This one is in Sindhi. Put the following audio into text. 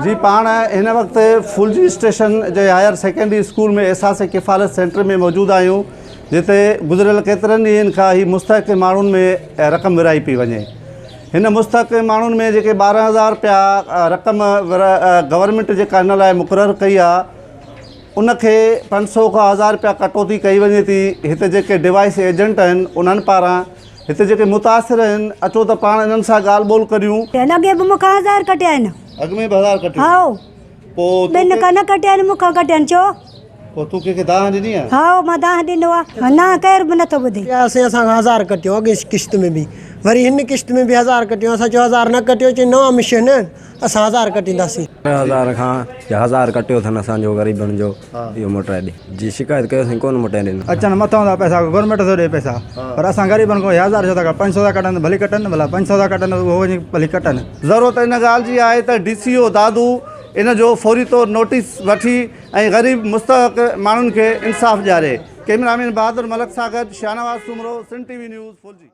جي پاڻ هن وقت ڦلجي اسٽيشن جي هائر سيڪنڊري اسڪول ۾ احساس ڪفالت سينٽر ۾ موجود آهيون جتي گذريل ڪيترن ڏينهن کان هي مستحق ماڻهن ۾ رقم ورهائي پئي وڃي هن مستحق ماڻهن ۾ جيڪي 12000 رپيا رقم گورنمينٽ جيڪا هن لاء مقرر ڪئي آهي ان کي 500 کان 1000 رپيا ڪٽوتي ڪئي وڃي ٿي هتي جيڪي ڊوائس ايجنٽ آهن انهن پاران هتي جيڪي متاثر آهن اچو ته پاڻ انهن سان ڳالهه ٻولهه ڪريون. هن اڳي به مون کان هزار ڪٽيا آهن. اڳ ۾ به هزار ڪٽيو. هائو. پوء تو ٻن کان نه ڪٽيا آهن مون کان ڪٽيا آهن ڇو؟ پوء تون ڪنهن کي دانهن ڏني آهي؟ هائو مان دانهن ڏنو آهي. نه ڪير به نٿو ٻڌي. سائين اسان کان هزار ڪٽيو اڳين قسط ۾ به وري هن قسط ۾ به هزار ڪٽيو اسان چيو هزار نه ڪٽيو چي نوان مشين آهن اسان هزار ڪٽينداسين. 1000 کان يا هزار ڪٽيو اٿن اسان جو غريبن جو اهو موٽائي ڏي جي شڪايت ڪيوسين ڪونه موٽائي ڏنو. اچن مٿان ٿا پئسا گورنمينٽ ٿو ڏي پئسا پر اسان غريبن کان هزار ڇو ٿا ڪٽن پنج سو ٿا ڪٽن ته ڀلي ڪٽن نه ڀلا پنج سو ٿا ڪٽن ته اهو وڃي ڀلي ڪٽن. ضرورت ان ڳالهه جي آهي ته ڊي سي او دادو ان جو فوري طور نوٽيس وٺي ۽ غريب مستحق ماڻهن کي انصاف ڏياري. ڪئميرامين بهادر ملڪ سان گڏ Shahnawaz Soomro, Sindh T V news, Phulji.